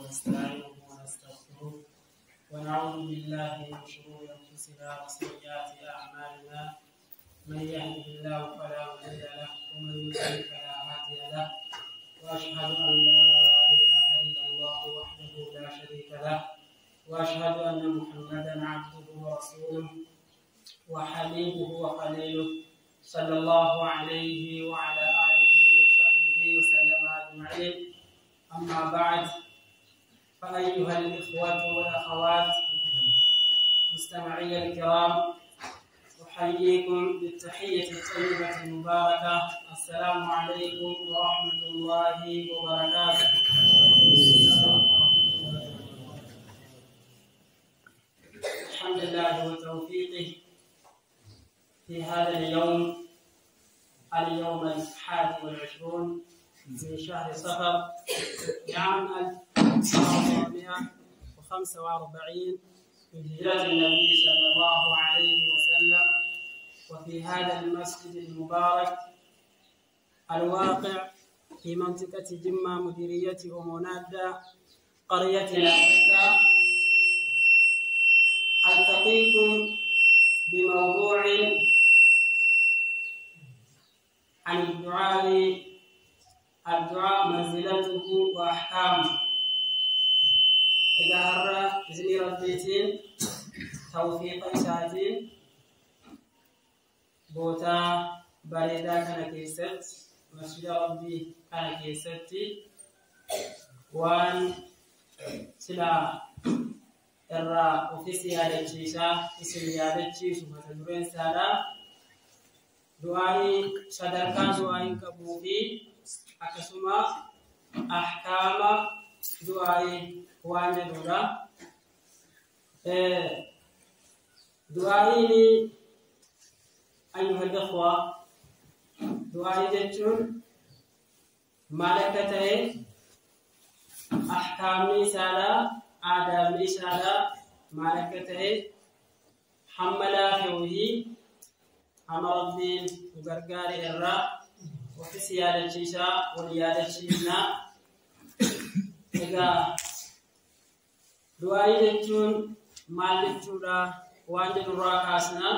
ونستعينه ونستغفره ونعوذ بالله من شرور أنفسنا وسيئات أعمالنا. من يهده الله فلا مضل له ومن يضلل فلا هادي له، وأشهد أن لا إله إلا الله وحده لا شريك له، وأشهد أن محمدا عبده ورسوله وحبيبه وخليله، صلى الله عليه وعلى آله وصحبه وسلم أجمعين. أما بعد، فأيها الإخوة والأخوات مستمعي الكرام، أحييكم بالتحية الطيبة المباركة. السلام عليكم ورحمة الله وبركاته. الحمد لله وتوفيقه في هذا اليوم، اليوم 21 من شهر صفر لعام 1445 من هجرة النبي صلى الله عليه وسلم، وفي هذا المسجد المبارك الواقع في منطقة جمة مديرية أمونادا قرية لاقتا، ألتقيكم بموضوع عن الدعاء، الدعاء منزلته وأحكامه. إذا هر إذن ربيتين توفيق إساتين بوتا بريدا كان كيست مسجد ربي كان كيست وان سلا irraa ofis yaadachiisaa isin yaadachiisu mata dureen isaadha. Du'aa'ii sadarkaa du'aa'iin qabuu fi akkasuma ahkaama du'aa'ii waan jedhudha. Du'aa'iin ayyuhal ikhwa, du'aa'ii jechuun maal akka ta'e, ahkaamni isaadha, aadaabni isaadha maal akka ta'e, hamma laafe wayii hamma Rabbiin nu gargaare irraa ofis yaadachiisaa wal yaadachiisnaa. Egaa du'aa'ii jechuun maal jechuudha waan jedhurraa kaasnaa.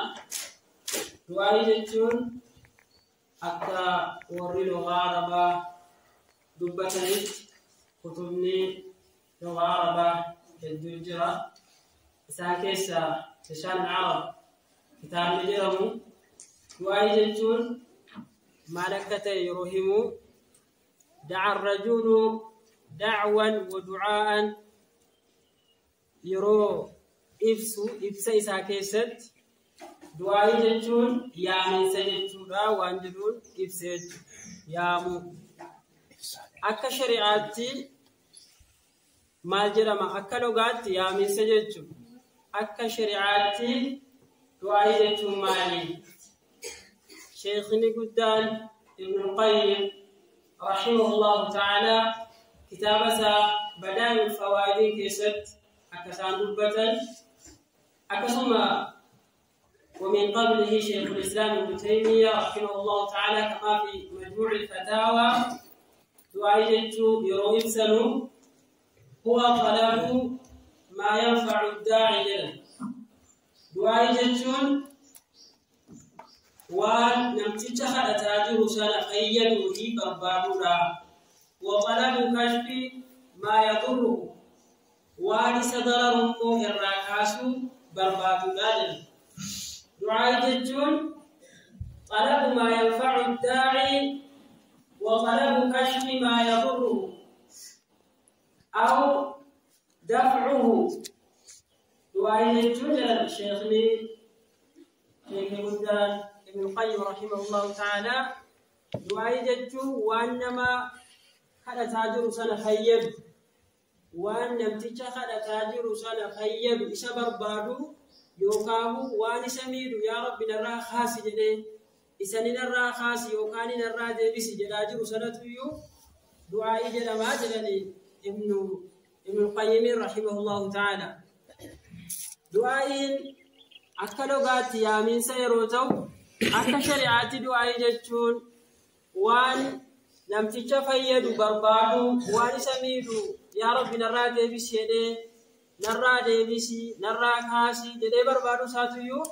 Du'aa'ii jechuun akka warri lugaa Arabaa dubbatanitti kutubni lugaa Arabaa hedduu jira. Isaan keessaa Lisaan Arab kitaabni jedhamu du'aa'ii jechuun maal akka ta'e yeroo himu, da'a rajulu da'wan wa du'aa'an yeroo ibsu ibsa isaa keessatti du'aa'ii jechuun yaaminsa jechuudha waan jedhuun ibsa jechuudha. Yaamu akka shari'aatti maal jedhama? Akka lugaatti yaaminsa jechuudha. Akka shari'aatti du'aa'ii jechuun maali? Sheekhni guddaan Ibn Qayyim rahimahullahu ta'ala kitaaba isaa Badaa'il Fawaa'idii keessatti akka isaan dubbatan, akkasuma ومن قبله شيخ الإسلام ابن تيمية رحمه الله تعالى كما في مجموع الفتاوى، دعاء جتو يروي سنو هو طلب ما ينفع الداعي له. دعاء جتون waan namticha kadhataa jiru sana fayyaduu fi barbaaduudha. وطلب كشف ما يضره, waan isa dararu immoo irraa kaasuu barbaaduudha jedha. Du'aa jechuun طلب ما ينفع الداعي وطلب كشف ما يضره أو دفعه. Du'aa jechuun jedha sheekhni guddaan Ibn Qayyim rahimahullahu ta'ala, du'aa'ii jechuun waan nama kadhataa jiru sana fayyadu, waan namticha kadhataa jiru sana fayyadu isa barbaadu, yookaan waan isa miidhu yaa Rabbi narraa kaasi jedhee isa ni narraa kaasi yookaan ni narraa deebisi jedhaa jiru sanatu iyyuu du'aa'ii jedhamaa jedhanii Ibn Qayyim rahimahullahu ta'ala. Du'aa'iin akka lugaatti yaamiinsa yeroo ta'u, akka shari'aatti du'aa'ii jechuun waan namticha fayyadu barbaadu, waan isa miidhu Yaa Rabbi narraa deebisi jedhee, narraa deebisi, narraa kaasi jedhee barbaadu isaatuyyuu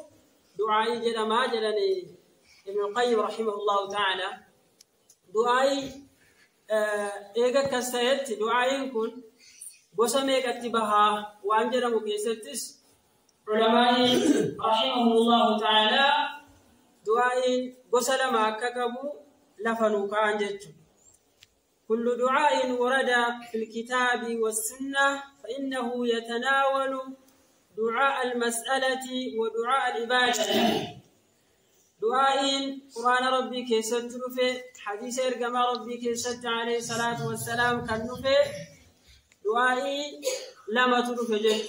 du'aa'ii jedhamaa jedhani Ibn Qayyim rahimahullahu ta'ala. Du'aa'ii eega akkas ta'etti du'aa'iin kun gosa meeqatti bahaa waan jedhamu keessattis culamaa'iin rahimahumullahu ta'ala du'aa'iin gosa lama akka qabu lafa nuu kaa'an jechuudha. كل دعاء ورد في الكتاب والسنة فإنه يتناول دعاء المسألة ودعاء العبادة. دعاء قرآن ربي كيست رفه، حديث إرقام ربي كيست عليه الصلاة والسلام كان رفه، دعاء لما ترفه جد.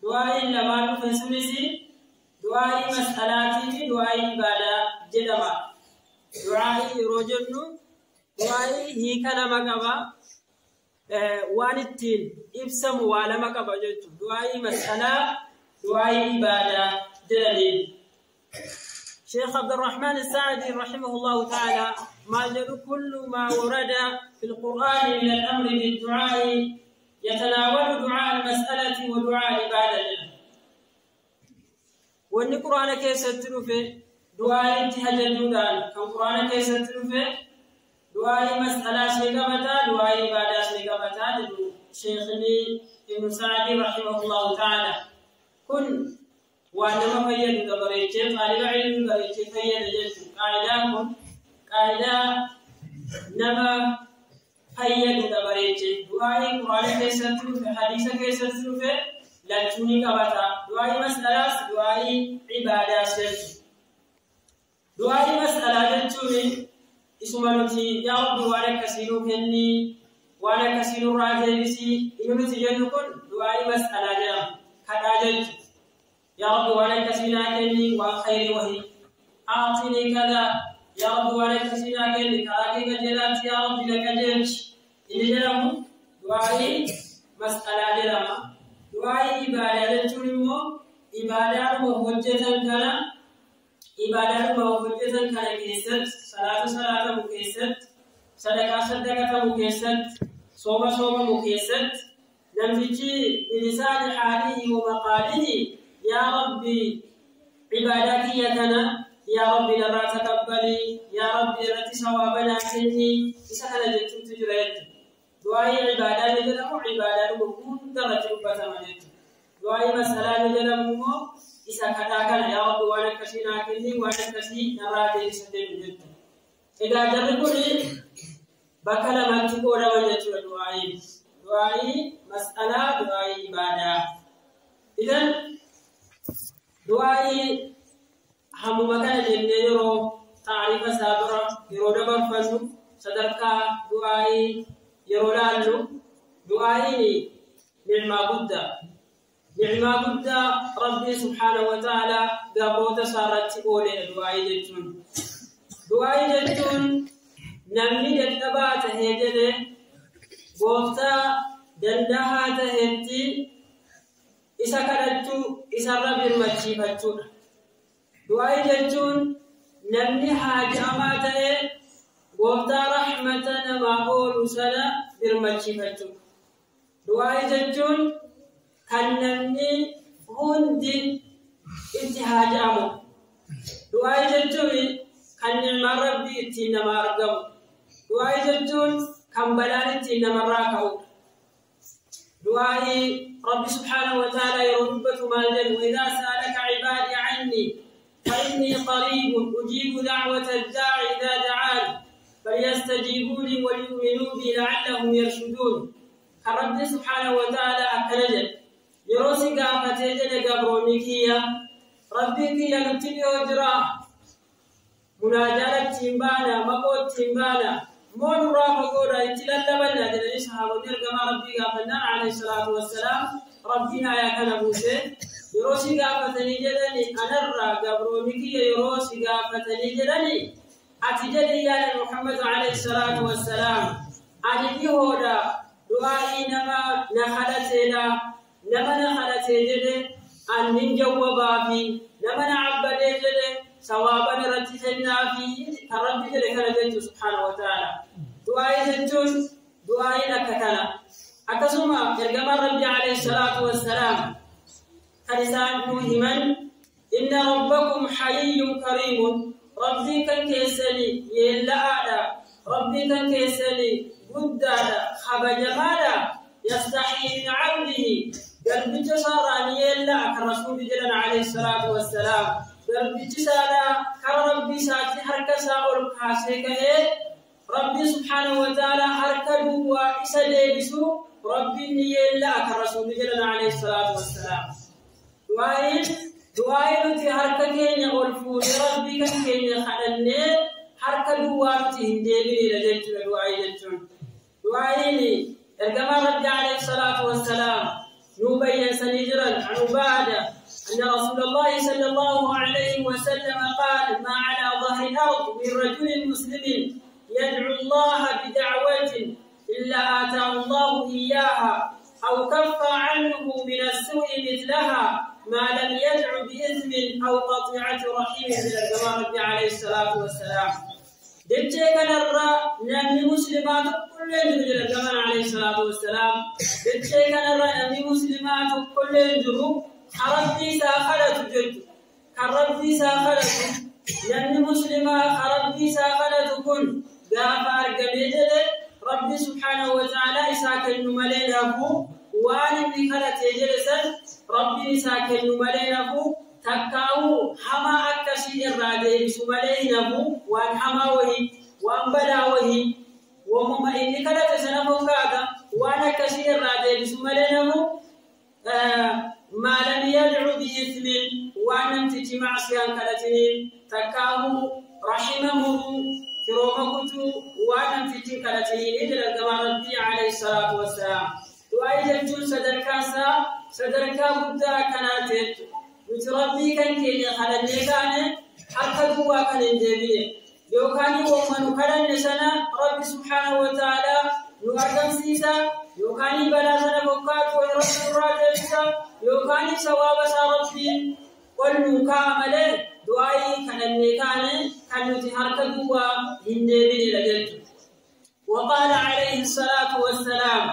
دعاء لما رفه سنسي، دعاء مسألاتي، دعاء عبادة جدما. دعاء رجل du'aa'ii hiika lama qaba. Waan ittiin ibsamu waa lama qaba jechuudha. Du'aa'ii mas'alaa, du'aa'ii ibaadaa jedhaniin. Sheekh Abdurrahmaan Saadi rahimahullahu ta'ala maal jedhu kullu maa warada fil Qur'aani min al-amri bid-du'aa'i yatanaawalu du'aa al-mas'alati wa du'aa al-ibaadaa jedha. Wanni Qur'aana keessatti dhufe du'aa'itti hajajuudhaan kan Qur'aana keessatti dhufe du'aa'ii mas'alaa ishee qabataa, du'aa'ii ibaadaa ishee qabataa jedhu Sheekhni Ibn Saadi rahimahullahu ta'ala. Kun waan nama fayyadu bareechee, xaaliba ilmii bareechee fayyada jechuudha. Qaayidaan kun qaayidaa nama fayyadu bareechee. Du'aa'ii Qur'aana keessatti dhufe, hadiisa keessatti dhufe lachuu ni qabata. Du'aa'ii mas'alaas, du'aa'ii ibaadaas jechuudha. Du'aa'ii mas'alaa jechuun isuma nuti yaa Rabbi waan akkasii nuu kenni, waan akkasii nurraa deebisi, inni nuti jennu kun du'aa'ii mas'alaa jedhama. Kadhaa jechuudha. Yaa Rabbi waan akkasii naa kenni, waan khayrii wahii. Aaxinii kada, yaa Rabbi waan akkasii naa kenni, karaa kee qajeelaatti yaa Rabbi na qajeelchi. Inni jedhamu du'aa'ii mas'alaa jedhama. Du'aa'ii ibaadaa jechuun immoo ibaadaadhuma hojjetan kana ibaadaadhuma hojjetan kana keessatti, salaata salaatamu keessatti, sadaqaa sadaqatamu keessatti, sooma soomamu keessatti, namtichi bilisaani haalihi wa maqaalihi yaa Rabbi ibaadaa kiyya kana yaa Rabbi narraa taqabbali, yaa Rabbi irratti sawaaba naa kenni, isa kana jechuutu jira jechuudha. Du'aa'ii ibaadaa ni jedhamu ibaadaadhuma hunda irratti dubbatama jechuudha. Du'aa'ii mas'alaa ni jedhamu immoo isa kadhaa kana yaa Rabbi waan akkasii naa kenni, waan akkasii narraa deebisa jedhu jechuudha. Egaa jarri kun bakka lamatti qoodaman jechuudha du'aa'iin. Du'aa'ii mas'alaa, du'aa'ii ibaadaa. Idan du'aa'ii hammuma kana jennee yeroo taarifa isaa bira yeroo dabarfannu sadarkaa du'aa'ii yeroo laallu du'aa'iin nicmaa guddaa. Nicmaa guddaa Rabbii subhaanahu wa ta'ala gabroota isaa irratti ooledha du'aa'ii jechuun. Du'aa'ii jechuun namni dadhabaa tahee jedhe gooftaa dandahaa tahetti isa kadhachuu, isarra birmachiifachuudha. Du'aa'ii jechuun namni haajamaa ta'e gooftaa rahmata namaa oolu sana birmachiifachuudha. Du'aa'ii jechuun kan namni hundi itti haajamu. Du'aa'ii jechuun kan ni'maan Rabbii ittiin nama argamu. Du'aa'ii jechuun kan balaan ittiin namarraa ka'udha. Du'aa'ii Rabbi subhaanahu wa ta'ala yeroo dubbatu maal jedhu? Idhaa sa'alaka cibaadii cannii فإني قريب أجيب دعوة الداعي إذا دعان فليستجيبوا لي وليؤمنوا بي لعلهم يرشدون. الرب سبحانه وتعالى أكنجل يروسي قافتي جل قبروني كيا ربي كيا نتبي وجرا مناجالة تيمبانا مقوت تيمبانا مون رافقونا اتلالبنا جل صحابة كما ربي قافتنا عليه الصلاة والسلام ربنا يا كنبوسي yeroo si gaafatanii jedhani anarraa gabroonni kiyya yeroo si gaafatanii jedhani ati jedhi yaa Muhammad alayhi salaatu wassalaam ani dhihoodha du'aa'ii nama na kadhateedha nama na kadhatee jedhe annin jawwabaafi nama na abbadee jedhe sawaaban irratti kennaafi kan Rabbi jedhe kana jechuun subhaanahu wa ta'ala. Du'aa'ii jechuun du'aa'iin akka kana. Akkasuma Ergamaan Rabbi alayhi salaatu wassalaam kan isaan nuu himan, inna rabbakum hayiyyun kariimun, Rabbiin kan keessanii yeella'aadha, Rabbiin kan keessanii guddaadha, kabajamaadha. Yastaxii min cabdihi, garbicha isaarraa ni yeella'a kan Rasuulli jedhan alayhi salaatu wassalaam. Garbichi isaadhaa kara Rabbii isaatti harka isaa ol kaasee ka'ee Rabbiin subhaanahu wa ta'ala harka duwwaa isa deebisu, Rabbiin ni yeella'a kan Rasuulli jedhan alayhi salaatu wassalaam. Du'aa'iin nuti harka keenya ol fuunee Rabbii kan keenya kadhannee harka duwwaa nuti hin deebinedha jechuudha du'aa'ii jechuun. Du'aa'iin ergamaa Rabbi alayhi salaatu wassalaam nuu bayyansanii jiran, عن عبادة أن رسول الله صلى الله عليه وسلم قال: ما على ظهر الأرض من رجل مسلم يدعو الله بدعوة إلا آتاه الله إياها أو كف عنه من السوء مثلها ما لم يدع بإثم أو قطيعة رحم. من الرب عليه الصلاة والسلام، dachee kanarra namni muslimaa tokkollee jiru jedha gaman alayhi salaatu wassalaam. Dachee kanarra namni muslimaa tokkollee jiru kan Rabbii isaa kadhatu jechuudha. Kan Rabbii isaa kadhatu, namni muslimaa kan Rabbii isaa kadhatu kun gaafa argamee jedhe, Rabbi subhaanahu wa ta'ala isaa kennu malee nafu, waan inni kadhatee jedhe san Rabbiin isaa kennu malee nafu, takkaa'uu hamaa akkasii irraa deebisu malee hin hafu. Waan hamaa wahii, waan badaa wahii, wamuma inni kadhate sana fakkaata, waan akkasii irraa deebisu malee nafu. ما لم يدع بإثم, waan namtichi macsiyaan kadhatiniin, takkaa'uu rahima muruu, firooma kutuu, waan namtichi kadhatiniin jedha ergamaan Rabbii alayhi salaatu wassalaam. Du'aa jechuun sadarkaan isaa sadarkaa guddaa akkanaa jechuudha. Nuti Rabbii kan keenya kadhannee kaane harka duwwaa kan hin deebine, yookaan wamma nu kadhanne sana Rabbi subhaanahu wa ta'ala nu argamsiisa, yookaan balaa sana fokkaatu Rabbi nurraa deebisa, yookaan sawaaba isaa Rabbiin ol nuu kaa'a malee du'aayii kadhannee kaane kan nuti harka duwwaa hin deebinedha jechuudha. وقال عليه الصلاة والسلام: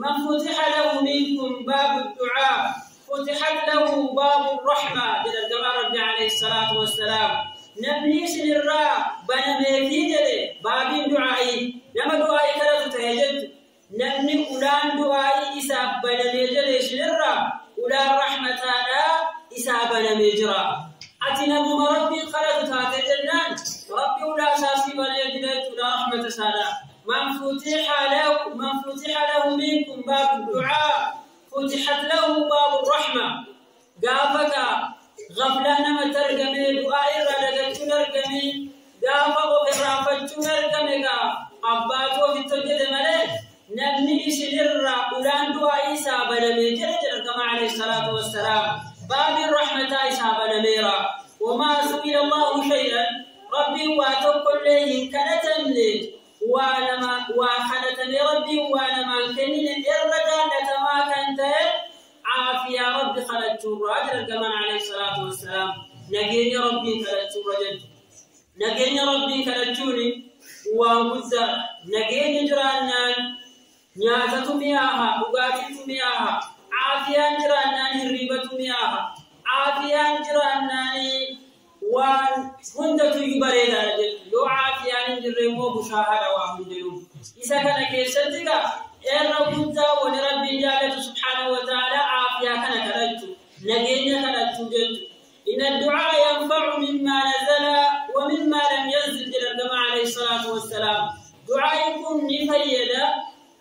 من فتح له منكم باب الدعاء فتحت له باب الرحمة. جل ربي عليه الصلاة والسلام، namni isinirraa banameefii jedhe baabiin du'aa'ii, nama du'aa'ii kadhatu ta'e jettu, namni ulaan du'aa'ii isaaf banamee jedhe isinirraa, ulaan rahmataadhaa isaa banamee jira. Ati namuma Rabbiin kadhatu taate jennaan, Rabbi ulaa isaa sii banee jira jechuudha, rahmata isaadha. من فتح له منكم باب الدعاء فتحت له باب الرحمة. Gaafa غفلة nama targame, du'aa irraa dagachuun argame, gaafa of irraanfachuun argame, gaa abbaatu ofitti hojjete malee, namni isinirraa ulaan du'aa isaa banamee jira jedha ergama alayhi salaatu wassalaam, baabiin rahmataa isaa banameera. وما سئل الله شيئا, Rabbiin waa tokkollee hin kadhatamne, waa nama waa kadhatame Rabbiin waa namaan kennine irra jaallatamaa kan ta'e caafiyaa Rabbi kadhachuurraa jedha ergamaan alayhi salaatu wassalaam. Nageenya Rabbiin kadhachuurra jechuudha. Nageenya Rabbiin kadhachuuni waan guddaa. Nageenya jiraannaan nyaatatu mi'aaha, dhugaatiitu mi'aaha. Caafiyaan jiraannaan hirribatu mi'aaha. Caafiyaan jiraannaan waan hundatu iyyuu bareedaadha jechuudha. Yoo caafiyaan hin jirre immoo bushaahadha waa hundinuu. Isa kana keessatti gaa irra guddaa wani Rabbiin jaallatu subhaanahu wa ta'ala caafiyaa kana kadhachuu, nageenya kadhachuu jechuudha. إن الدعاء ينفع مما نزل ومما لم ينزل جل عليه الصلاة والسلام. دعاء يكون نفيدا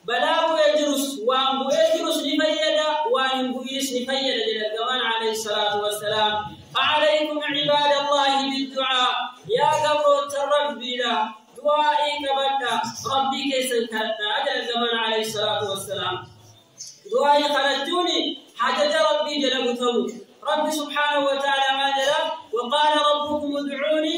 balaa bu'ee jirus, waan bu'ee jirus ni fayyada, waan hin bu'iis ni fayyada jedha ergamaan alayhi salaatu wassalaam. فعليكم عباد الله بالدعاء، yaa gabroota Rabbiidha, du'aa'ii qabadha, Rabbii keessan kadhadha jedha ergamaan alayhi salaatu wassalaam. Du'aa'ii kadhachuuni hajaja Rabbii jala butamu. Rabbi subhaanahu wa ta'ala maal jedha? وقال ربكم ادعوني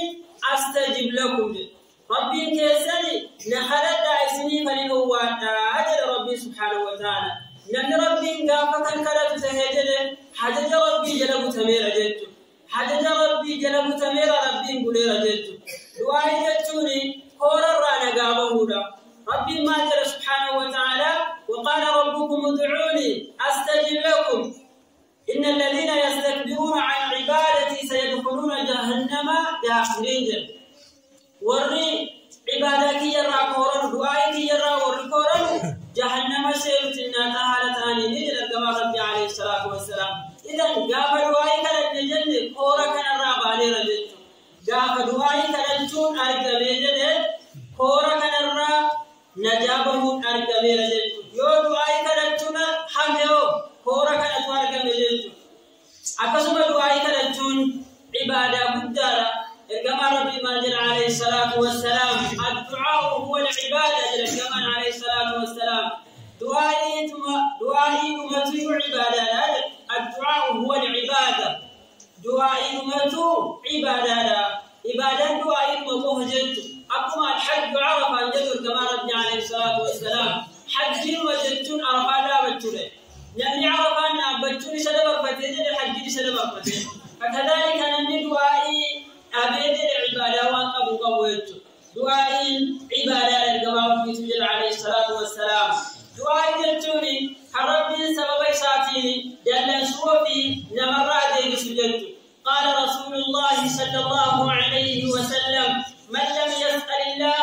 أستجب لكم jedha. Rabbiin keessani na kadhadhaa, isinii kan hin owwaadhaa jedha Rabbiin subhaanahu wa ta'ala. Namni Rabbiin gaafa kan kadhatu tahee jedhe hajaja Rabbii jala butameera jechuudha. Hajaja Rabbii jala butameera, Rabbiin buleera jechuudha. Du'aa'ii jechuun koorarraa nagaa bahuudha. Rabbiin maal jedha subhaanahu wa ta'ala? وقال ربكم ادعوني الذين يستكبرون عن عبادتي سيدخلون جهنم داخرين وري عبادتي يرى كورن دعائي يرى وري كورن جهنم سيرتنا تعالى تاني للرقم ربي عليه الصلاة والسلام. إذن قاف دعائي كانت نجد كورا كان الرابع لرجل قاف دعائي كانت تون أرقمي كورا كان الرابع نجابه أرقمي رجل يو دعائي كانت تون حميو كورا كانت أرقمي رجل أكسم دعائي كانت تون عبادة قدرة كما ربي ما جل عليه الصلاة والسلام الدعاء هو العبادة جل كما عليه الصلاة والسلام دعائي أمتي عبادة الدعاء هو العبادة دعائي أمتي عبادة عبادة دعائي مقوه جد أقوم الحج عرفة جدر كما ربي عليه الصلاة والسلام حج وجدتون عرفة لا بتشوله نبي عرفة نبتشوني سلبك فتجد الحج سلبك فتجد فكذلك نبي دعائي أبيد العبادة وأن أبو قويت دعائي عبادة الجواب في سجل عليه الصلاة والسلام دعائي جلتوني حربي سبب ساتيني جل سوفي نمراتي بسجلت. قال رسول الله صلى الله عليه وسلم من لم يسأل الله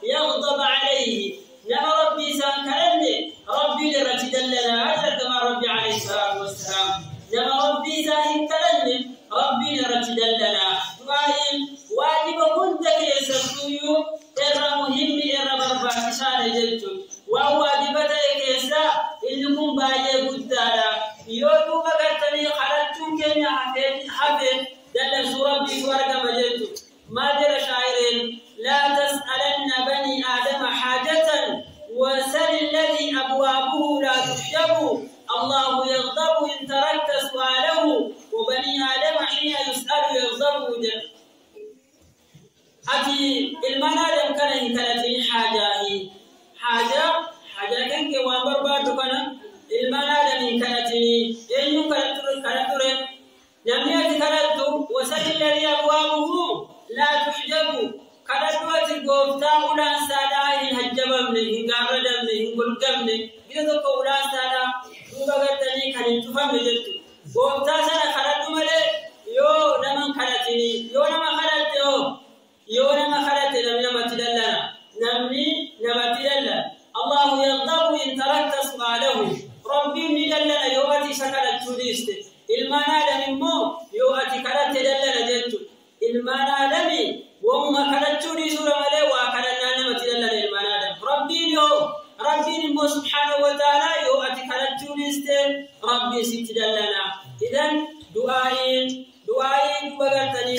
يغضب عليه نما ربي سانكرني ربي لرتدلنا هذا كما ربي عليه الصلاة والسلام نما ربي سانكرني ربي لرتدلنا واجب كنت كيسرتيو إرى مهم إرى برباكسان جلتو وواجبة كيسا إنكم باية قدالا يوتو بكرتني خلطتم كيني حفين دل سورة بيسوارك مجلتو ما جرى شاعرين لا تسألن بني آدم حاجة وسل الذي أبوابه لا تحجب الله يغضب إن تركت سؤاله وبني آدم حين يسأل يغضب. أتي المنادم كان إن كانت حاجة حاجة حاجة كان كوان برباد كان المنادم إن كانت إنه كانت كانت لم يأتي كانت وسل الذي أبوابه لا تحجب كانت وتقوفتا أولان سادا إن هجبمني إن قاردمني إن قلقمني إذا تقول أولان سادا دوبا قتني كان تفهم جلتو قوفتا سنة كانت ملي يو نمن كانتني يو نمن كانت يو نما خلت نمني تدلنا نمني نما تدلنا الله يغضب إن تركت سؤاله ربي ندلنا يواتي سكنت توديست المنادم مو يواتي كانت تدلنا جلتو المنادم وما كانت توديس ولا وكانت نما تدلنا المنادم ربي يو ربي مو سبحانه وتعالى يواتي كانت توديست ربي ستدلنا. إذن دعائي دعائي بغرتني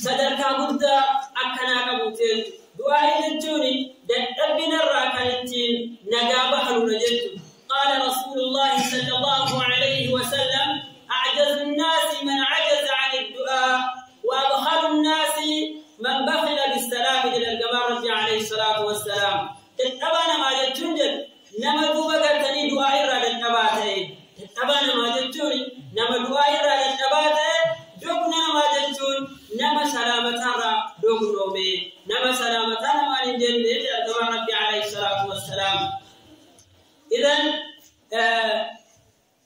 sadarkaa guddaa akkanaa qabuuteen du'aa jechuun dadhabina irraa kan ittiin nagaa bahanudha jechuudha. Qaala Rasuulullaahi sallallahu alayhi wa sallam أعجز الناس من عجز عن الدعاء وأبخل الناس من بخل بالسلام إلى الجماعة عليه الصلاة والسلام. dadhabaana maa jechuun jedhu nama duuba galtanii du'aa irraa dadhabaa ta'e dadhabaana maa jechuun nama du'aa irraa dadhabaa ta'e doqna namaa jechuun nama salaamatarraa doqnoome nama salaamataa namaan hin jenne jedha Rabbi alayhi salaatu wassalaam. Idan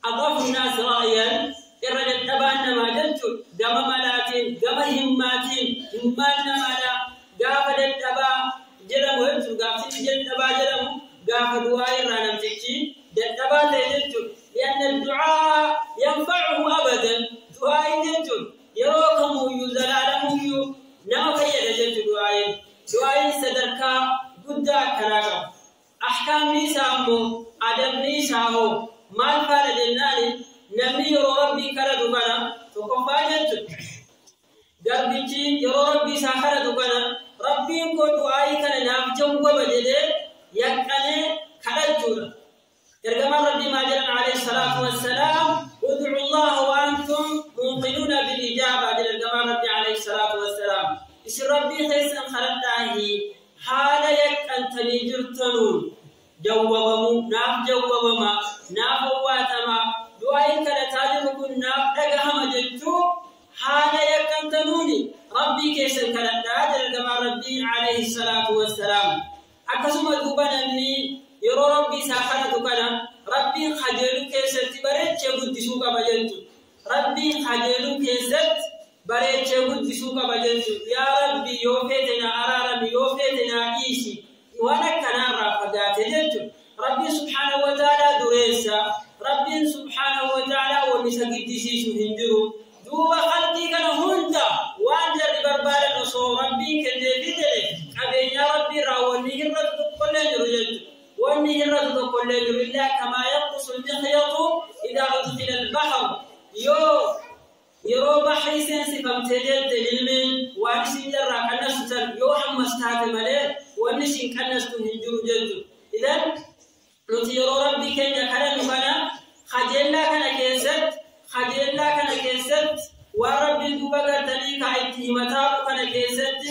أضعف الناس رأيا إرى dadhabaan namaa jechuun gama malaatiin gama himmaatiin himmaan namaadha gaafa dadhabaa jedhamu jechuun gaafsi dadhabaa jedhamu gaafa du'aa irraa namtichi dadhabaa ta'e jechuun لأن الدعاء ينفعه أبدا دعاء jechuun yeroo kamuyyuu zalaalamuyyuu nama fayyada jechuun du'aayin du'aayin sadarkaa guddaa akkanaa qaba. Ahkaamni isaa immoo adabni isaa hoo maal faana jennaani namni yeroo rabbii kadhatu kana tokkoffaa jechuun garbichi yeroo rabbii isaa kadhatu kana rabbiin koo du'aayii kana naaf jawwaba jedhee yaqqanee kadhachuudha. Ergamaan rabbii maal jedhan alayhi salaatu wassalaam udcu allaha wa antum muuqinuuna bilijaaba jedha ergamaan rabbii alayhi salaatu wassalaam. Isin rabbii keessan kadhadhaahi haala yaqqantanii jirtanuun jawwabamuu naaf jawwabama naaf owwaatama du'aayin kadhataa jiru kun naaf dhagahama jechuu haala yaqqantanuuni rabbii keessan kadhadhaa jedha ergamaan rabbii alayhi salaatu wassalaam. Akkasuma duuba namni yeroo rabbii isaa kadhatu kana rabbiin kajeelchuu kajeeluu keessatti bareechee guddisuu qaba jechuudha. Rabbiin kajeeluu keessatti bareechee guddisuu qaba jechuudha. Yaa Rabbi yoo feete na araarami, yoo feete na dhiisi, waan akkanaarraa fagaate jechuudha. Rabbiin subhaanahu wa ta'aalaa dureessa. Rabbiin subhaanahu wa ta'aalaa wanni isa giddisiisu hin jiru. Duuba qalbii kana hunda waan jarri barbaadan osoo Rabbiin kenneefi jedhe qabeenyaa Rabbii irraa wanni hir'atu tokkollee jiru jechuudha. Wanni hir'atu tokkollee jiru illaa kamaa yanqusu al-mikhyatu idaa udkhila al-bahr. Yoo yeroo bahrii seensifamtee jette ilmiin waan isin irraa qannastu san yoo hammas taate malee wanni isin qannastu hin jiru jechuudha. Idan nuti yeroo Rabbii keenya kadhannu kana kajeellaa kana keessatti waan Rabbiin duuba gartanii kaa itti himataa kana keessatti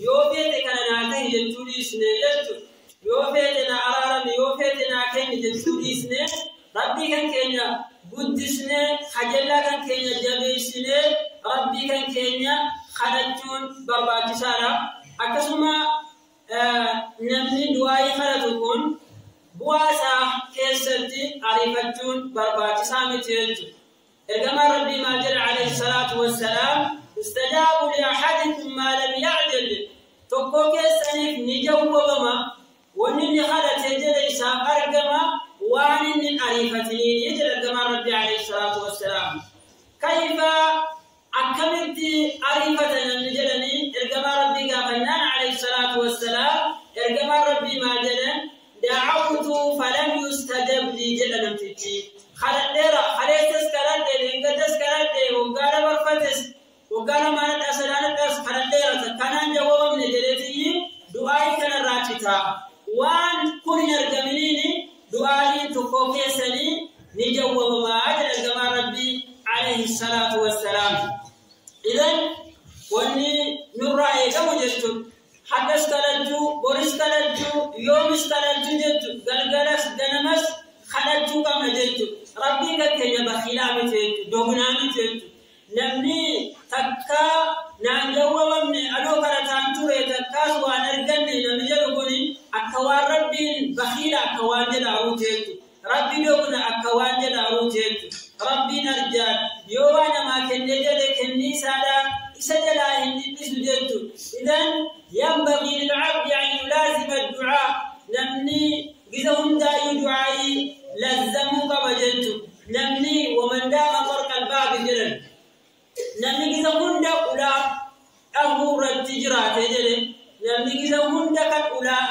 yoo feete kana naa tahi jechuu dhiisne jechuudha. Yoo feete na araarame, yoo feete naa kenni jechuu dhiisne Rabbii kan keenya guddisne, kajeellaa kan keenya jabeessine Rabbii kan keenya kadhachuun barbaachisaadha. Akkasuma namni du'aayii kadhatu kun bu'aa isaa keessatti ariifachuun barbaachisaa miti jechuudha. Ergamaan Rabbii maal jedha alayhi salaatu wassalaam, istajaabu li ahadikum maa lam ya'jal. Tokkoo keessaniif ni jawwabama, wanni inni kadhatee jedhe isaaf argama, waan inni hin ariifatiniin jedha ergamaan Rabbii alayhi salaatu wassalaam. Kayfa akkamitti ariifata namni jedhanii ergamaa Rabbii gaafannaan alayhi salaatu wassalaam, ergamaan Rabbii maal jedhan, da'awtu falam yustajab lii jedha namtichi. Kadhadheera, kaleessas kadhadhe, leengatas kadhadhe, waggaa dabarfates, waggaa lamaanadhaa sadaanadhaas kadhadheera, kanaan jawwabamne jedheetiyyi du'aayii kanarraa cita. Waan kun hin argaminiin du'aayiin tokkoo keessanii ni jawwabamaa jedha ergamaan Rabbii alayhi salaatu wassalaam. Idan wanni nurraa eegamu jechuudha. Haddas kadhachuu, boris kadhachuu, yoomis kadhachuu jechuudha. Galgalas ganamas kadhachuu qabna jechuudha. Rabbiin kan keenya bakiilaa miti jechuudha. Dognaa miti jechuudha. Namni takka naan jawwabamne adoo kadhataan ture takkaas waan arganne namni jedhu kuni akka waan Rabbiin bakiila akka waan jedhaaruuti jechuudha. Rabbi dogna akka waan jedhaaruuti jechuudha. Rabbiin arjaan yoo waa namaa kennee jedhe kennii isaadhaa isa jalaa hin dhiphisu jechuudha. Idan yanbagii lil'abdi an yulaazima addu'aa. Namni gisa hundaayyuu du'aayii lazzamuu qaba jechuudha. Namni waman daama qarqa albaabi jedhan. Namni gisa hunda ulaa dhahuu irratti jiraate jedhe, namni gisa hunda kan ulaa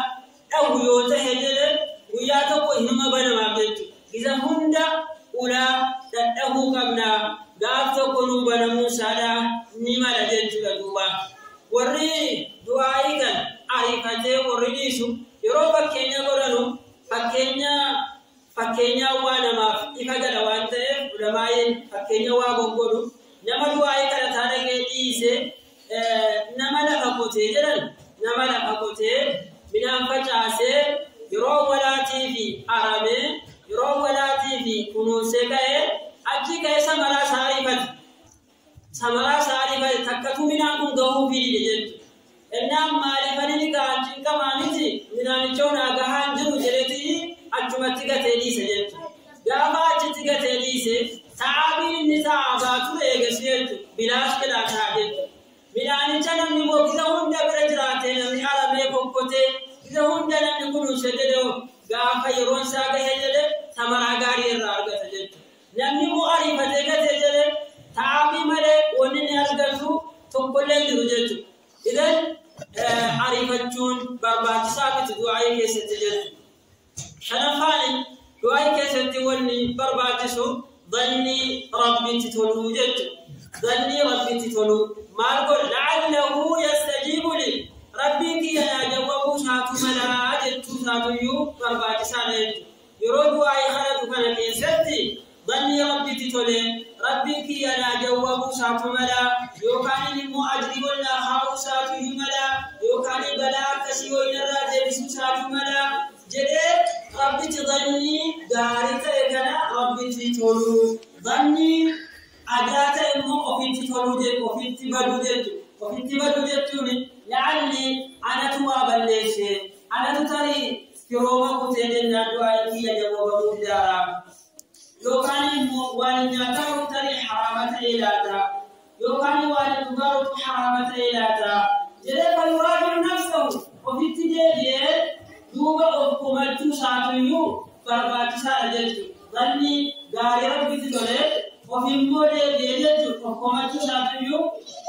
dhahu yoo tahe jedhe guyyaa tokko hinuma banamaaf jechuudha. Gisa hunda ulaa dhadhahuu qabna, gaaf tokko nuu banamuu isaadhaa ni mala jechuudha duuba. Warri du'aayii kan ariifatee warri dhiisu yeroo fakkeenya godhanu fakkeenya waa namaaf ifa gala waan ta'eef ulamaayeen fakkeenya waa goggodhu. Nama du'aayii kadhataa dhaqee dhiise nama lafa qotee jedhan, nama lafa qotee midhaan facaasee yeroo walaatii fi aramee yeroo walaatii fi kunuunsee ka'ee achi ka'ee samaraa isaa ariifate. Samaraa isaa ariifate takkatu midhaan kun gahuu fidide jechuudha. Innaan maaliif ani gahaan cinqamaa miti midhaanicha onaa gahaan jiru jedheeti achumatti gatee dhiise jechuudha. Gaafa achitti gatee dhiise ta'aabiin inni ta'aabaa ture eegas jechuudha. Bilaash jedhaa ta'a jechuudha. Midhaanicha namni immoo gisa hunda bira jiraatee namni aramee kokkotee gisa hunda namni kunuunse jedhe gaafa yeroon isaa gahee jedhe samaraa gaarii irraa argata jechuudha. Namni immoo ariifatee gatee jedhe ta'aabii malee wanni inni argatu tokkollee jiru jechuudha. Idan ariifachuun barbaachisaa miti du'aayii keessatti jechuudha. Shanaffaan du'aayii keessatti wanni barbaachisu dhannii Rabbitti toluu jechuudha. Dhannii Rabbitti toluu maal godha? La'allahu yastajiibu li. Rabbiin kiyya naa jawwabuu isaatu malaa jechuu isaatuyyuu barbaachisaadha jechuudha. Yeroo du'aayii kadhatu kana keessatti dhannii Rabbitti tolee Rabbiin kiyya naa jawwabuu isaatu malaa, yookaan immoo ajrii ol naa kaa'uu isaatuyyuu malaa, yookaan balaa akkasii wayinarraa deebisuu isaatu malaa jedhee Rabbitti dhannii gaarii ta'e kana Rabbitti toluu. Dhannii adaa ta'e immoo ofitti toluu jedhu, ofitti baduu jechuudha. Ofitti baduu jechuun la'alli anatu waa balleesse, anatu tarii firooma kutee jennaan du'aa kiyya jawwabamuu didaara. Yookaan immoo waan nyaataa tarii haraama ta'ee laata? Yookaan waan dhugaarutu haraama ta'ee laata? Jedhee falyuraaji'u nafsahu ofitti deebi'ee duuba of komachuu isaatuyyuu barbaachisaadha jechuudha. Zanni gaarii rabbitti tolee of immoo deebi'ee jechuudha of komachuu isaatuyyuu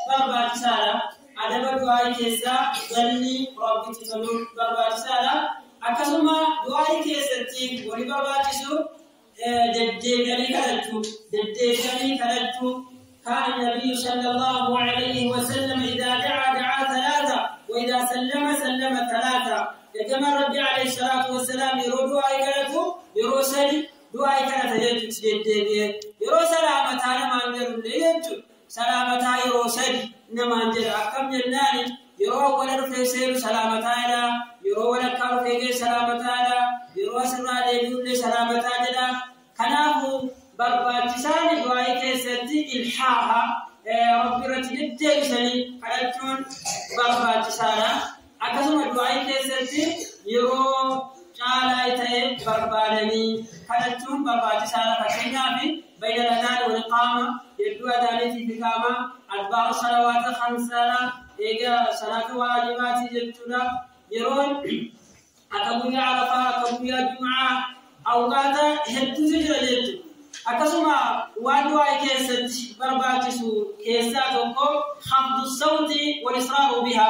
barbaachisaadha. Adaba du'aa keessaa zanni rabbitti toluun barbaachisaadha. Akkasuma du'aa keessatti wali barbaachisu deddeebi'anii kadhachuu deddeebi'anii kadhachuu. كان النبي صلى الله عليه وسلم إذا دعا دعا ثلاثة وإذا سلم سلم ثلاثة. كما ربي عليه الصلاة والسلام يرو دعاء كرتو يرو سلي دعاء كرت يجت يرو سلامة ما يرو يجت سلامة يرو سلي نما انجل أكم جناني يرو ولا رفيسير سلامة لا يرو ولا كارفيجي سلامة لا يرو سرنا ليلول سلامة لا كنافو barbaachisaan du'aa keessatti ilhaaha rabbi irratti deddeebisanii kadhachuun barbaachisaadha. Akkasuma du'aa keessatti yeroo caalaa ta'e barbaadanii kadhachuun barbaachisaadha. Fakkeenyaaf bayna al-adaan wal iqaama hedduu adaaniitii fi qaama adbaara salawaata khamsaadha. Egaa salaata waajibaatii jechuudha. Yeroon akka guyyaa Arafaa akka guyyaa Jumu'aa awqaata hedduutu jira jechuudha. Akkasuma waan du'aa keessatti barbaachisu keessaa tokko hafdu sawti wal israaru biha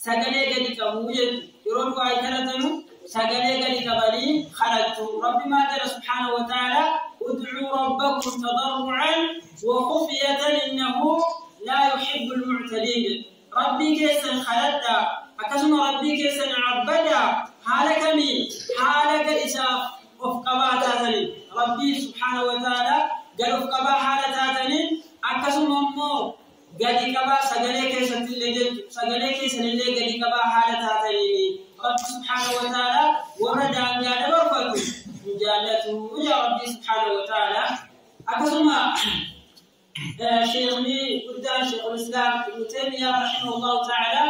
sagalee gadi qabuu jechuudha. Yeroo du'aa kadhatanu sagalee gadi qabanii kadhachuu. Rabbi maal jedha subhaanahu wa ta'ala ud'uu rabbakum tadarru'an wa khufyatan innahu laa yuhibbu al-mu'tadiin. Rabbii keessan kadhadhaa akkasuma rabbii keessan abbadaa haala kamiin haala gadi isaaf of qabaa taatanii rabbii subhaanahu wa ta'ala gad of qabaa haala taatanii akkasuma immoo gadi qabaa sagalee keessatti illee jechuudha. Sagalee keessan illee gadi qabaa haala taatanii rabbi subhaanahu wa ta'ala warra daangaa dabarfatu hin jaallatu yaa rabbii subhaanahu wa ta'ala. Akkasuma sheekhni guddaan sheekhul islaam ibnu taymiyaa rahimahullahu ta'ala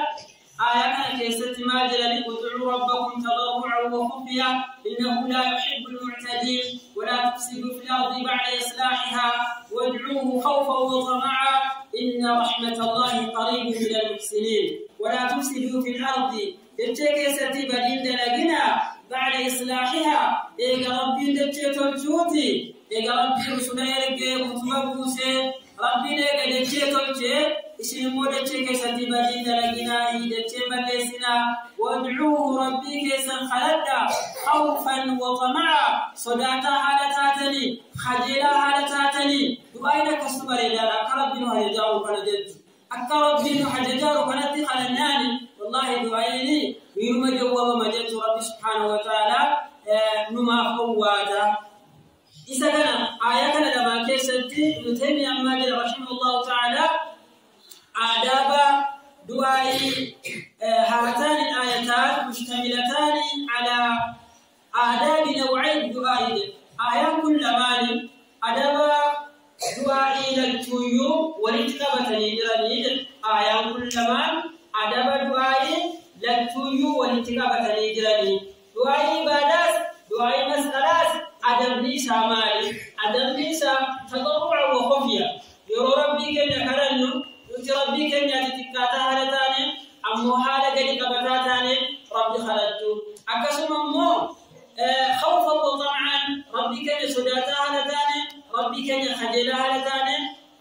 آية كان كيست ما جلني ادعوا ربكم تضرعا وخفيا إنه لا يحب المعتدين ولا تفسدوا في الأرض بعد إصلاحها وادعوه خوفا وطمعا إن رحمة الله قريب من المحسنين. ولا تفسدوا في الأرض دجي كيستي بدين دلقنا بعد إصلاحها إيقا ربي دجي تلجوتي إيقا ربي رسولي رقي كتب ربي إيقا دجي تلجي isin immoo dachee keessatti badii dalaginaa dachee balleessinaa wadcuuhu rabbii keessan kadhadhaa khawfan wa xama'a sodaataa haala taatanii kajeelaa haala taatanii du'aayin akkasu bareedaadha. Akka rabbiin nu ajajaaru kana jechu akka rabbiin nu ajajaaru kanatti kadhannaani wallaahi du'aayini wiiruma jawwabama jechu rabbi subhaanahu wa ta'ala numaaf owwaata. Isa kana aayaa kana lamaan keessatti Ibnu Taymiyyaan maal jedha rahimahullahu ta'ala آداب دعاء هاتان الآيتان مشتملتان على آداب نوعي الدعاء. آيات كل مال آداب دعاء للتيو والاتقابة نجراني. آيات كل مال آداب دعاء للتيو والاتقابة نجراني. دعاء عبادات دعاء مسألات أدب ليس مال أدب ليس تضرع وخفية. يرو ربي كن كرنو nuti rabbii keenya xixiqqaataa haala taane ammoo haala gadi qabataa taane rabbi kadhachuu. Akkasuma immoo khawfan wa xam'an rabbii keenya sodaataa haala taane rabbii keenya kajeelaa haala taane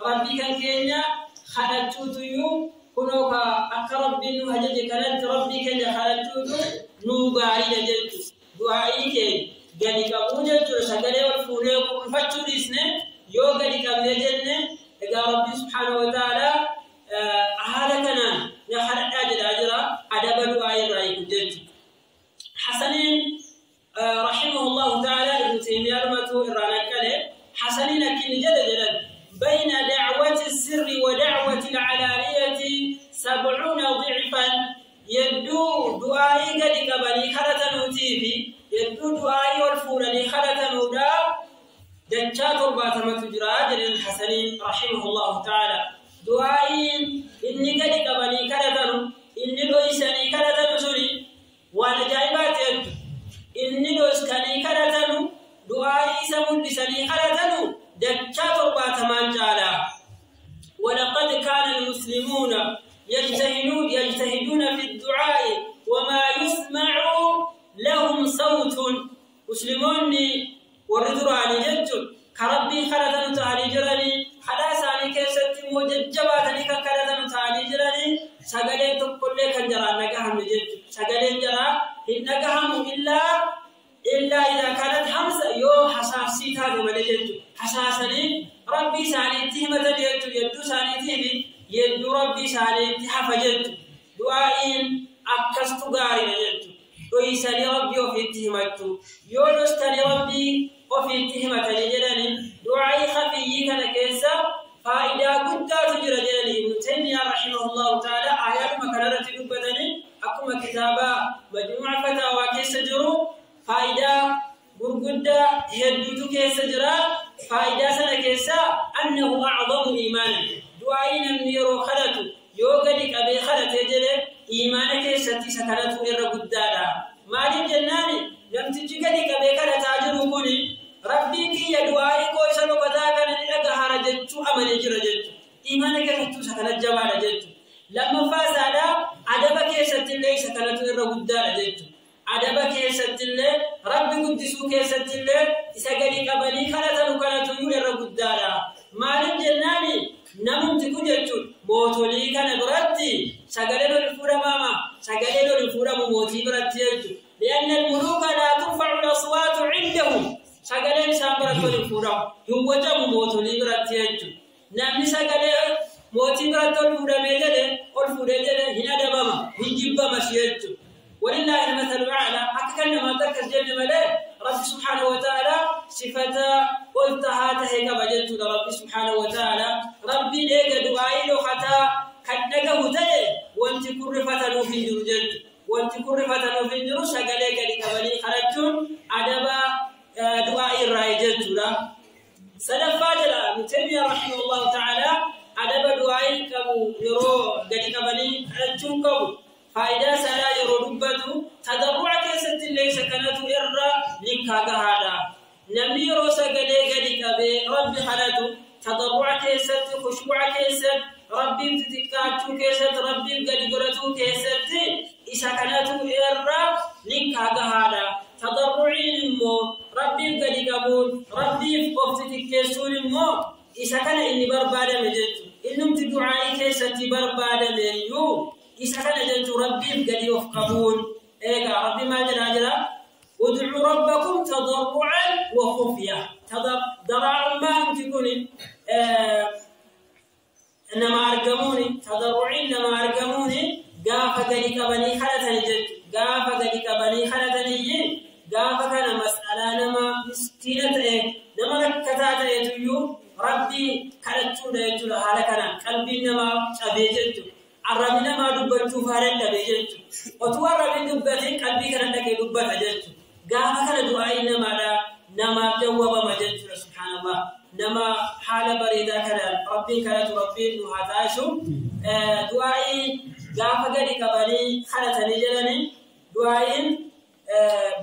rabbii kan keenya kadhachuutuyyuu kunoo ka akka rabbiin nu ajaje kanatti rabbii keenya kadhachuutu nuu gaariidha jechuudha. Du'aa'ii keenya gadi qabuu jechuudha. Sagalee ol fuunee qulfachuu dhiisne yoo gadi qabnee jenne egaa rabbii subhaanahu wa ta'ala haala kanaan na kadhadhaa jedhaa jira adaba du'aa irraa hiiku jechuudha. Hasaniin rahimahullahu ta'ala Ibnu Taymiyaa dhumatu irraa naqqale Hasaniin akkinni jedhe jedhan bayna da'wati sirri wa da'wati al'alaaniyati 70 ضعفا yedduu du'aa'ii gadi qabanii kadhatanuutii fi yedduu du'aa'ii ol fuudhanii kadhatanuudha dachaa 70tu jira jedhan Hasaniin rahimahullahu ta'ala. Du'aa'iin inni gadi qabanii kadhatanu inni dhoysanii kadhatanu suni waan ajaa'ibaa ta'etu inni dhoyskanii kadhatanu du'aa'ii isa mul'isanii kadhatanu dachaa 70 caala. ولقد كان المسلمون يجتهدون في الدعاء وما يسمع لهم صوت. مسلمون وردراني جتون كربي خلتن تعالي جراني حدا ساني كيستي موججباتني كخلتن تعالي جراني سغلين تقول كان جرا نغهم جتون سغلين جرا نغهم إلا إذا كانت همسة يو حساسي تاجو ملجتو حساسني ربي ساني تهمة جتو يدو ساني تهمي يدو ربي ساني تحفجتو دعائين أكستو غاري جتو دويساني ربي وفي تهمتو يونستاني ربي وفي تهمة جلني دعائي خفي كان كيسا فائدة قد تجرى جلني. ابن تيمية رحمه الله تعالى آيات مكررة دبتني أكما كتابة مجموعة فتاوى كيس جرو فائدة غرغدة هدوتو كيس جرا فائدة سنة كيسا أنه أعظم إيمانا. دعائي نميرو خلتو يوغدك أبي خلت جلي إيمان كيستي سكنتو إر قدادا مالي جناني لم تجيكدك أبي خلت أجرو كوني ربي كي يدعائي كويسا لقطاكا نلقى جتو أمن جرى جتو إيمان كيستو سكنت جمال جتو لما فاز على أدب كيستي لي سكنتو إر قدادا جتو أدب كيستي لي ربي قدسو كيستي لي إساقلي قبلي خلتنو كنتو إر قدادا مالي جناني namumti kun jechuun mootolii kana biratti sagaleen ol fuudhamaama sagaleen ol fuudhamu mootii biratti jechuudha. Li'anna al-muluuka laa turfa'u al-aswaatu 'indahum sagaleen isaan biratti ol fuudhamu hin wacamu mootolii biratti jechuudha. Namni sagalee mootii biratti ol fuudhamee jedhe ol fuudhee jedhe hin adabama hin jibbamas jechuudha. ولله المثل الأعلى حكى لنا ما تركز جنة ملأ رب سبحانه وتعالى صفة قلتها تهيك بجلت رب سبحانه وتعالى ربي ليك دعائي لو حتى كدك هتي وانت كرفة في الجرجل وانت كرفة في الجرج شغلك لكبلي خرجتم أدب دعائي الرأي جلت سلف فاجل ابن تيمية رحمه الله تعالى أدب دعائي كبو يرو لكبلي خرجتم كبو فائدة سلا يرو تضرع كيست ليس كانت إرى لكاغهادا نمي روسا غلي غلي كبي ربي حالته تضرع كيست خشوع كيست ربي تتكاتو كيست ربي غلي غلتو كيست إسا كانت إرى لكاغهادا تضرعين مو ربي غلي قبول ربي قفتك مو إسا كان إني بربادة مجد إنم تدعائي كيست بربادة ميو إسا كان جنت ربي قد يفقهون إيقا ربي ما جل جلا ادعوا ربكم تضرعا وخفية تضرع ما تكون إنما أرقموني تضرعين إنما أرقموني قافة قليك بني خلتني جد قافة قليك بني خلتني جد قافة كان مسألة نما مسكينة إيه نما ركتات إيه ربي كالتون إيه حالكنا قلبي نما شبيجت Arrabni namaa dubbachuuf haala dhabe jechuudha. Otuu arrabni dubbateen qalbii kana dhaqee dubbata jechuudha. Gaafa kana du'aayi namaadha namaaf jawwabama jechuudha subhaanallah. Nama haala bareedaa kanaan rabbiin kadhatu rabbiin nu haa taasisu. Du'aayi gaafa gadi qabanii kadhatanii jedhanii du'aayiin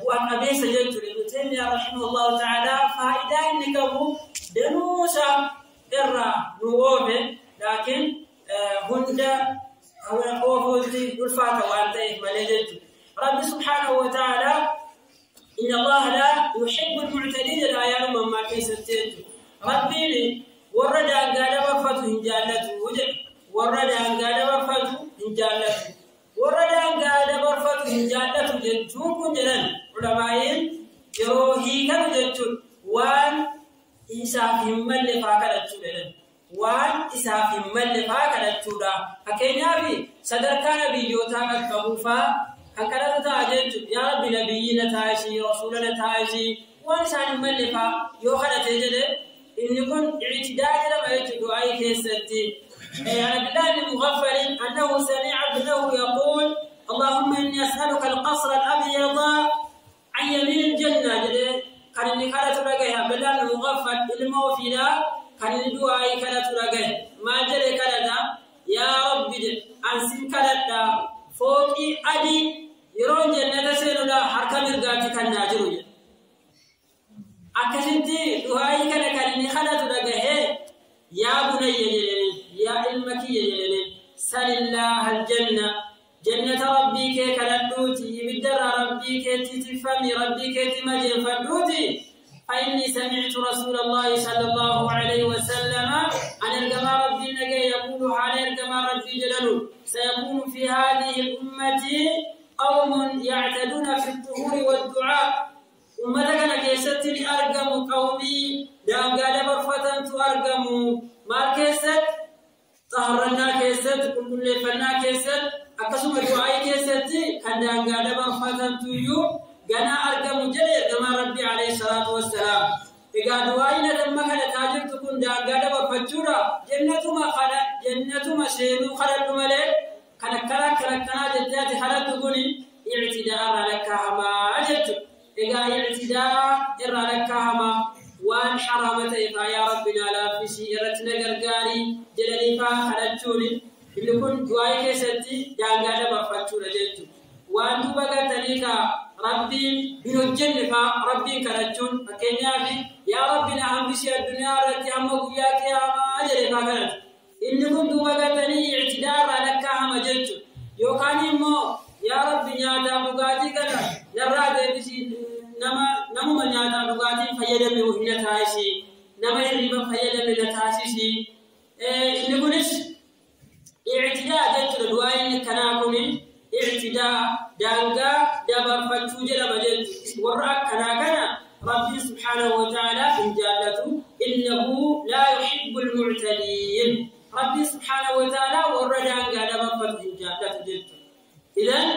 bu'a qabeessa jechuudha. Ibnu Taymiyaa rahimahullahu ta'ala faayidaa inni qabu danuusa irraa nu oofe laakiin hunda أوفوتي الفاتة وأنت ملجت رب سبحانه وتعالى إن الله لا يحب المعتدين لا يرم ما كيستيت ربي لي ورد أن قال وفته إن جالته وجد ورد أن قال وفته إن جالته ورد أن قال وفته إن جالته جتون جلال علماء يروهي كم جتون وان إنسان مل فاكرت جلال waan isaaf hin malle faa kadhachuudha. Fakkeenyaaf sadarkaa nabiyyootaa qaqqabuu faa kan kadhatu ta'a jechuudha. Yaa Rabbi nabiyyi na taasisi, rasuula na taasisi waan isaan hin malle faa yoo kadhate jedhe inni kun ictidaa jedhama jechuudha du'aayii keessatti. عن عبد الله بن مغفل أنه سمع ابنه يقول اللهم إني أسألك القصر الأبيض عن يمين الجنة jedhe kan inni kadhatu dhagaye عبد الله بن مغفل ilma ofiidhaa kan inni du'aayii kadhatu dhagaye maal jedhe kadhata yaa rabbi jedhe ansin kadhadha fooqii adii yeroo jannata seenudha harka mirgaatti kan naa jiru jedhe Akkasitti du'aayii kana kan inni kadhatu dhagahee yaa bunayya jedhanii yaa ilma kiyya jedhanii salillaaha aljanna jannata rabbii kee kadhadhuuti ibiddarraa rabbii keetti tiffami rabbii keetti majeenfadhuuti. فإني سمعت رسول الله صلى الله عليه وسلم أن الجماعة ربي النجي يقول على الجماعة ربي جلاله سيكون في هذه الأمة قوم يعتدون في الطهور والدعاء. أمتك أنا كيست أرقم قومي دام قال برفتن تأرقم ما كيست طهرنا كيست كل فنا كيست أقسم الدعاء كيست كان دام قال برفتن تيو غنا أرقم جل كما ربي عليه الصلاة والسلام. إذا دعائنا لما كان تاجر تكون دام قال برفتشورا جنة ما خلا جنة ما شينو خلا الملك كان كلا كلا كلا جدات خلا تكوني اعتداء لك ما جت. إذا اعتداء إرى لك هما وان حرامت إفا يا ربنا لا في شيء رتنا قرقاري جلالي فا خلتشوني اللي كن دعائي كيستي دانقادا بفتشونا جلتو وان دوبا تليكا ربي بنجن فا ربي كرتشون فكينيا في يا ربنا هم بشي الدنيا رتي هم وياك يا ما جلي فا كرت اللي كن دوبا تلي اعتداء لك هما جلتو يوكاني مو يا ربي نياتا بغاتي كنا نرى دبسي نما نمو نياتا بغاتي فيدمي وهنا تاشي نما يريبا فيدمي نتاشي نقولش اعتداء جت الدعاء كنا اعتداء دانغا دبر فتوجه لما جت وراء كنا كنا ربي سبحانه وتعالى إن جالته إنه لا يحب المعتدين. ربي سبحانه وتعالى وراء دانغا دبر فتوجه جالته جت. إذن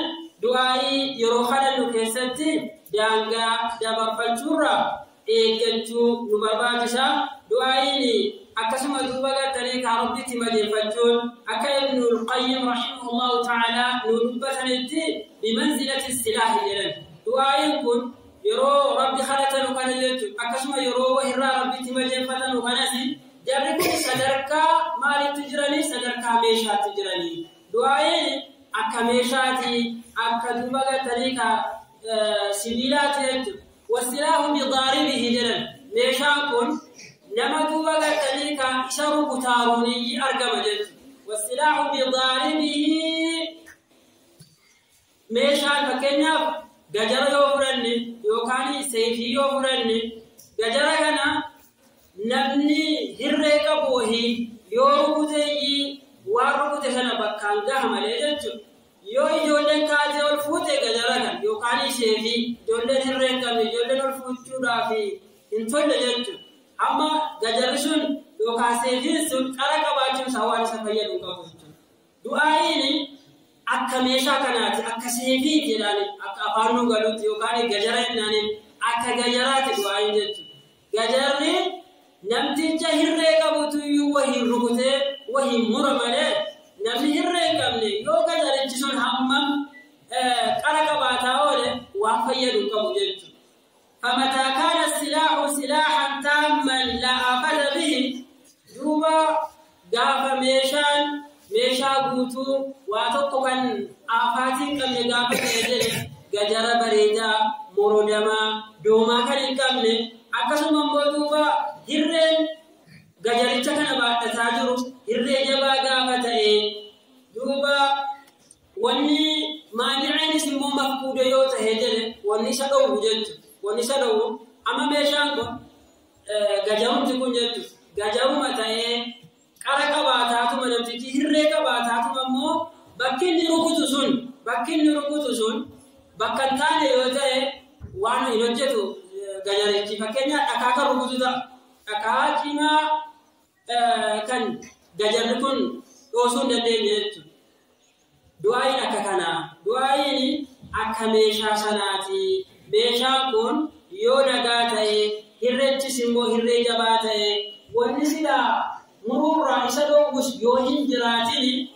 دعائي يروحنا لكيستي دانغا دبر فتورا إيجنتو نبرباتشا دعائي أكسم دوبا تريك ربي تمدي فتون أكا ابن القيم رحمه الله تعالى نبتنتي بمنزلة السلاح إذن دعائي كن يرو ربي خلتنو كنجتو أكسم يرو وهرا ربي تمدي فتنو كنسي جربوا صدركا مالي تجرني صدركا ميشا تجرني دعائي akka meeshaati akka duuba gatanii ka sibiilaati jechuudha. Wasilaahu bidaaribihi jedhan meeshaan kun nama duuba gatanii ka isa rukutaaruun argama jechuudha. Wasilaahu bidaaribihi meeshaan fakkeenyaaf gajara yoo fudhanne yookaan seefii yoo fudhanne gajara kana namni hirree qabu wahii yoo rukutee waan rukute sana bakkaan gaha malee jechuudha. Yoo ijoolleen kaatee ol fuute gajara kan yookaan isheefi ijoolleen hirree hin qabne ijoolleen ol fuuchuudhaaf hin tolle jechuudha. Amma gajarri sun yookaan seefiin sun qara qabaachuun isaa waan isa fayyadu qabu jechuudha. Du'aayiin akka meeshaa kanaati akka seefiiti jedhani akka afaan nu galutti yookaan gajara jennaaniin akka gajaraati du'aayiin jechuudha. Gajarri namticha hirree qabutu iyyuu wahii rukutee wahii mura malee namni hirree hin qabne yoo gajarichi sun hammam qara qabaataa oole waan fayyadu qabu jechuudha. فمتى كان السلاح سلاحا تاما لا آفة به دوبا gaafa meeshaan meeshaa guutuu waa tokko kan aafaatiin qabne gaafa ta'e jedhe gajara bareedaa morodamaa doomaa kan hin qabne akkasuma immoo duuba hirreen gajaricha kana baadhataa jiru hirree jabaa gaafa ta'e duuba wanni maaniceenis immoo mafquuda yoo ta'e jedhe wanni isa dhowwu jechuudha. Wanni isa dhowwu amma meeshaan kun gajarumti kun jechuudha. Gajaruma ta'ee qara qabaataatuma namtichi hirree qabaataatuma immoo bakki inni rukutu sun bakka hin taane yoo ta'e waan hin hojjetu gajarichi fakkeenyaaf dhakaa kan rukutu ta'a. Dhakaa cimaa kan gajarri kun dhoosuu hin dandeenye jechuudha. Du'aayiin akka kanaa. Du'aayiin akka meeshaa sanaati. Meeshaan kun yoo nagaa ta'e hirrechis immoo hirree jabaa ta'e wanni silaa muruurraa isa dhoowwus yoo hin jiraatin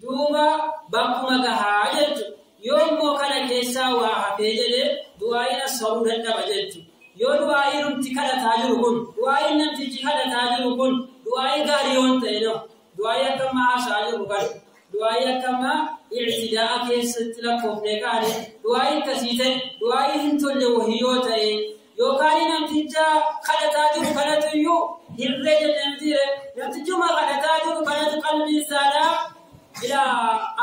duuba bakkuma gahaa jechuudha. Yoo immoo kana keessaa waa hafee jedhee du'aayiin as saruu dadhaba jechuudha. Yoo du'aayii rumti kadhataa jiru kun du'aayiin namtichi kadhataa jiru kun du'aayii gaarii yoo hin ta'e du'aayii akka ammaa haasa'aa jiru kana du'aayii akka ammaa i'tidaa'a keessatti lakkoofnee kaane du'aayii akkasii ta'e du'aayii hin tolle wahii yoo ta'e Yookaan namticha kadhataa jiru kanatu iyyuu hirree jennee namtichuma kadhataa jiru kanatu qalbii isaadhaa ila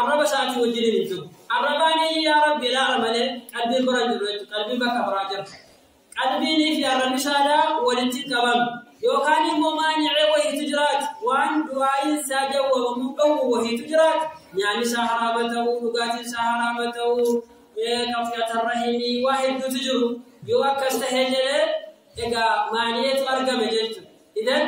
arraba isaatii wajjin hin jiru. Arrabaan yaa Rabbi ilaala malee qalbiin bira hin jiru jechuudha. Qalbiin bakka biraa jira. Qalbiinii fi arrabni isaadhaa walitti hin qabamu. Yookaan immoo maanicee wayiitu jiraatu waan du'aa'iin isaa jawwabamuu dhowwu wayiitu jiraatu nyaanni isaa haraama ta'uu dhugaatiin isaa haraama ta'uu qafiyata rahimii waa hedduutu jiru. Yoo akkas tahee jedhee egaa maaniyeetu argame jechuudha. Idan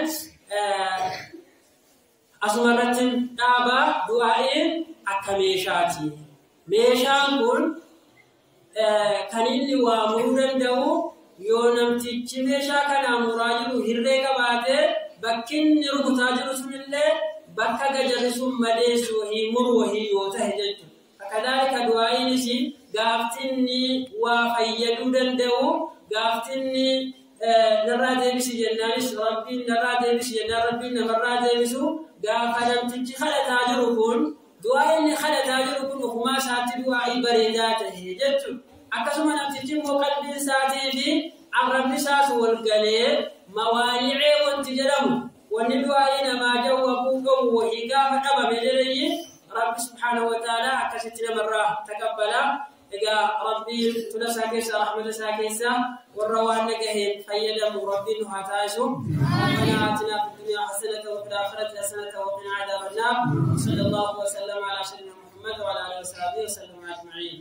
asuma irratti dhaabaa du'aa'iin akka meeshaati. Meeshaan kun kan inni waa muruu danda'u yoo namtichi meeshaa kanaa muraa jiru hirree qabaatee bakki inni rukutaa jiru sunillee bakka gajarri sun madeessu wahii muru wahii yoo tahe jechuudha. Kadhalika du'aa'iinis gaaftinni waa fayyaduu danda'u gaaftinni narraa deebisi jennaanis rabbiin narraa deebisi jennaan rabbiin namarraa deebisu gaafa namtichi kadhataa jiru kun du'aa inni kadhataa jiru kun ofumaa isaatti du'aa'ii bareedaa ta'e jechuudha. Akkasuma namtichi immoo qalbiin isaatii fi arrabni isaas wal galee mawaanicee wanti jedhamu wanni du'aa'ii namaa jawwabuu qabu wahii gaafa dhabame jedhanii Rabbi subhaanahu wa ta'ala akkasitti namarraa taqabbala. Egaa Rabbiin tola isaa keessa rahmata isaa keessa warra waan nagaheen fayyadamu Rabbiin nu haa taasisu. ربنا آتنا في الدنيا حسنة وفي الآخرة حسنة وقنا عذاب النار. صلى الله وسلم على سيدنا محمد وعلى آله وصحبه وسلم أجمعين.